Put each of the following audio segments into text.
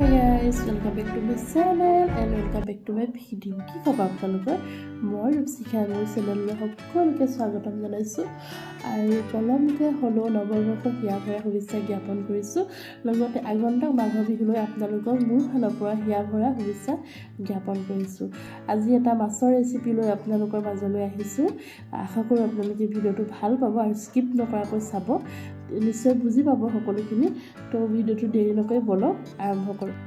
Guys, welcome back to my channel and welcome back to my video. কি খবৰ আপোনালোকৰ? মই ৰূপশিখা, মোৰ চেনেললৈ সকলোকে স্বাগতম জনাইছোঁ আৰু পলমকৈ হ'লেও নৱবৰ্ষৰ হিয়া ভৰা শুভেচ্ছা জ্ঞাপন কৰিছোঁ। লগতে আগন্তুক মাঘৰ বিহুলৈ আপোনালোকক মোৰ ফালৰ পৰা হিয়া ভৰা শুভেচ্ছা জ্ঞাপন কৰিছোঁ। আজি এটা মাছৰ ৰেচিপি লৈ আপোনালোকৰ মাজলৈ আহিছোঁ। আশা কৰোঁ আপোনালোকে ভিডিঅ'টো ভাল পাব আৰু স্কিপ নকৰাকৈ চাব, নিশ্চয় বুজি পাব সকলোখিনি। তো ভিডিঅ'টো দেৰি নকৰি ব'লক আৰম্ভ কৰোঁ।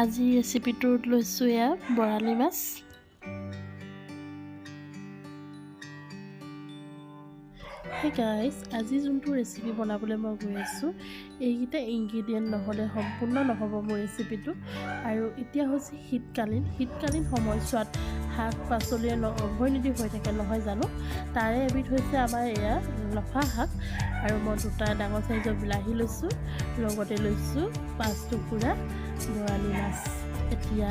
আজি ৰেচিপিটোত লৈছোঁ এয়া বৰালি মাছ। হে গাইজ, আজি যোনটো ৰেচিপি বনাবলৈ মই গৈ আছোঁ, এইকেইটা ইনগ্ৰেডিয়েণ্ট নহ'লে সম্পূৰ্ণ নহ'ব মোৰ ৰেচিপিটো। আৰু এতিয়া হৈছে শীতকালীন, শীতকালীন সময়ছোৱাত শাক পাচলিৰ উভৈনদী হৈ থাকে নহয় জানো? তাৰে এবিধ হৈছে আমাৰ এয়া লফা শাক। আৰু মই দুটা ডাঙৰ চাইজৰ বিলাহী লৈছোঁ, লগতে লৈছোঁ 5 টুকুৰা বৰালি মাছ। এতিয়া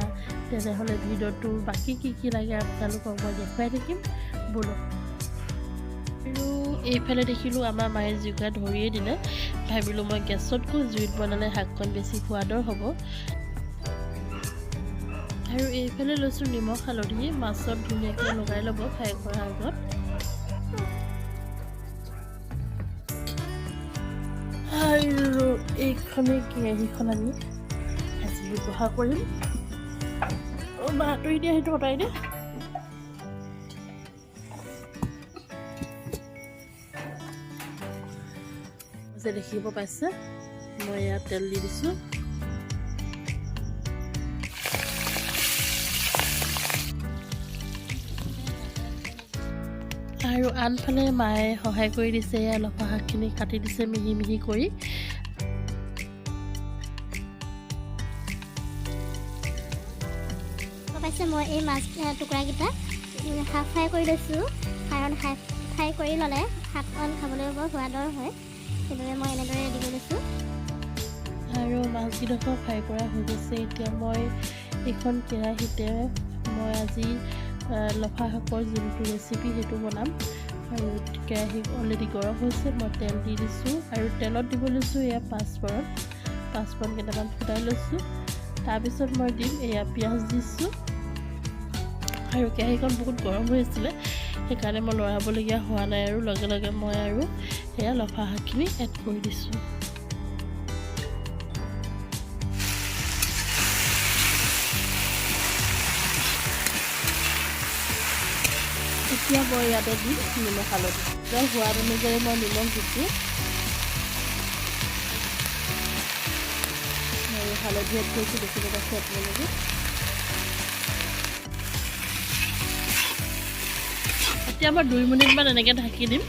তেনেহ'লে ভিডিঅ'টো বাকী কি কি লাগে আপোনালোকক মই দেখুৱাই থাকিম, ব'লক। আৰু এইফালে দেখিলোঁ আমাৰ মায়ে জুইকুৰা ধৰিয়ে দিলে। ভাবিলোঁ মই গেছতকৈ জুইত বনালে শাকখন বেছি সোৱাদৰ হ'ব। আৰু এইফালে লৈছোঁ নিমখ হালধি, মাছত ধুনীয়াকৈ লগাই ল'ব ফ্ৰাই কৰাৰ আগত। আৰু এইখনেই কেৰাহীখন আমি আজি ব্যৱহাৰ কৰিম। আঁতৰি দিয়া, সেইটো আঁতৰাই দিয়া। যে দেখিব পাইছে, মই ইয়াত তেল দি দিছোঁ। আৰু আনফালে মায়ে সহায় কৰি দিছে, এয়া লফা শাকখিনি কাটি দিছে মিহি মিহি কৰি। পাইছে, মই এই মাছ টুকুৰাকেইটা হাফ ফ্ৰাই কৰি লৈছোঁ, কাৰণ হাফ ফ্ৰাই কৰি ল'লে শাকখন খাবলৈ বৰ সোৱাদৰ হয়, সেইবাবে মই এনেদৰে ৰেডি কৰি লৈছোঁ। আৰু মাছকেইডোখৰ ফ্ৰাই কৰা হৈ গৈছে। এতিয়া মই এইখন কেৰাহীতে মই আজি লফা শাকৰ যোনটো ৰেচিপি সেইটো বনাম। আৰু কেৰাহী অলৰেডি গৰম হৈছে, মই তেল দি দিছোঁ। আৰু তেলত দিব লৈছোঁ এয়া পাঁচফোৰণ, পাঁচফোৰণ কেইটামান ফুটাই লৈছোঁ। তাৰপিছত মই দিম এয়া পিঁয়াজ দিছোঁ। আৰু কেৰাহীখন বহুত গৰম হৈ আছিলে, সেইকাৰণে মই লৰাবলগীয়া হোৱা নাই। আৰু লগে লগে মই আৰু সেয়া লফা শাকখিনি এড কৰি দিছোঁ। এতিয়া মই ইয়াতে দিম নিমখ হালধি। সোৱাদ অনুযায়ী মই নিমখ দিছোঁ আৰু হালধি এড কৰিছোঁ, দেখিব পাইছে আপোনালোকে। এতিয়া মই 2 মিনিটমান এনেকৈ ঢাকি দিম।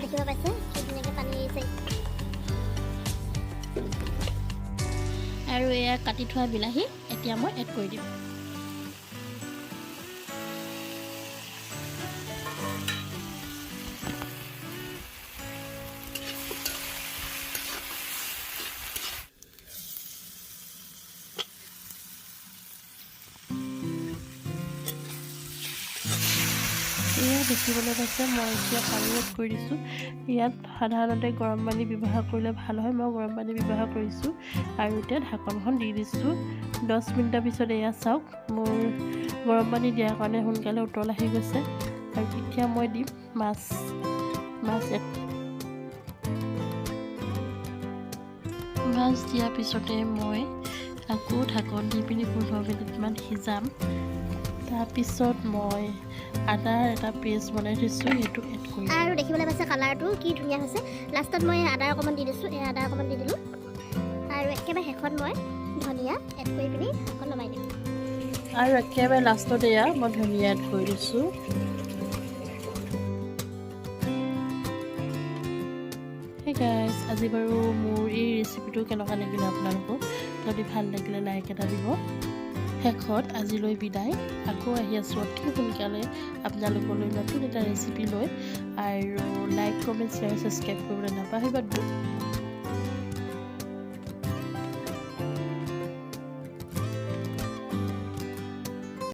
দেখিব পাইছে কি ধুনীয়াকৈ পানী এৰিছে। আৰু এয়া কাটি থোৱা বিলাহী এতিয়া মই এড কৰি দিম। এয়া দেখিবলৈ পাইছে, মই এতিয়া পানী এড কৰি দিছোঁ। ইয়াত সাধাৰণতে গৰম পানী ব্যৱহাৰ কৰিলে ভাল হয়, মই গৰম পানী ব্যৱহাৰ কৰিছোঁ। আৰু এতিয়া ঢাকনখন দি দিছোঁ। 10 মিনিটৰ পিছত এয়া চাওক, মোৰ গৰম পানী দিয়াৰ কাৰণে সোনকালে উতল আহি গৈছে। আৰু এতিয়া মই দিম মাছ। মাছ মাছ দিয়াৰ পিছতে মই আকৌ ঢাকন দি পিনি 15 মিনিটমান সিজাম। তাৰপিছত মই আদাৰ এটা পেষ্ট বনাই থৈছোঁ, সেইটো এড কৰিম। আৰু দেখিবলৈ পাইছে কালাৰটো কি ধুনীয়া হৈছে। লাষ্টত মই আদা অকণমান দি দিছোঁ, এই আদা অকণমান দি দিলোঁ। আৰু একেবাৰে শেষত মই ধনিয়া এড কৰি পিনি অকণ নমাই দিম। আৰু একেবাৰে লাষ্টত এয়া মই ধনিয়া এড কৰি দিছোঁ। হে গাইজ, আজি বাৰু মোৰ এই ৰেচিপিটো কেনেকুৱা লাগিলে আপোনালোকক? যদি ভাল লাগিলে লাইক এটা দিব। শেষত আজিলৈ বিদায়। আকৌ আহি আছোঁ অতি সোনকালে আপোনালোকলৈ নতুন এটা ৰেচিপি লৈ। আৰু লাইক, কমেণ্ট, শ্বেয়াৰ, ছাবস্ক্ৰাইব কৰিবলৈ নাপাহৰিব।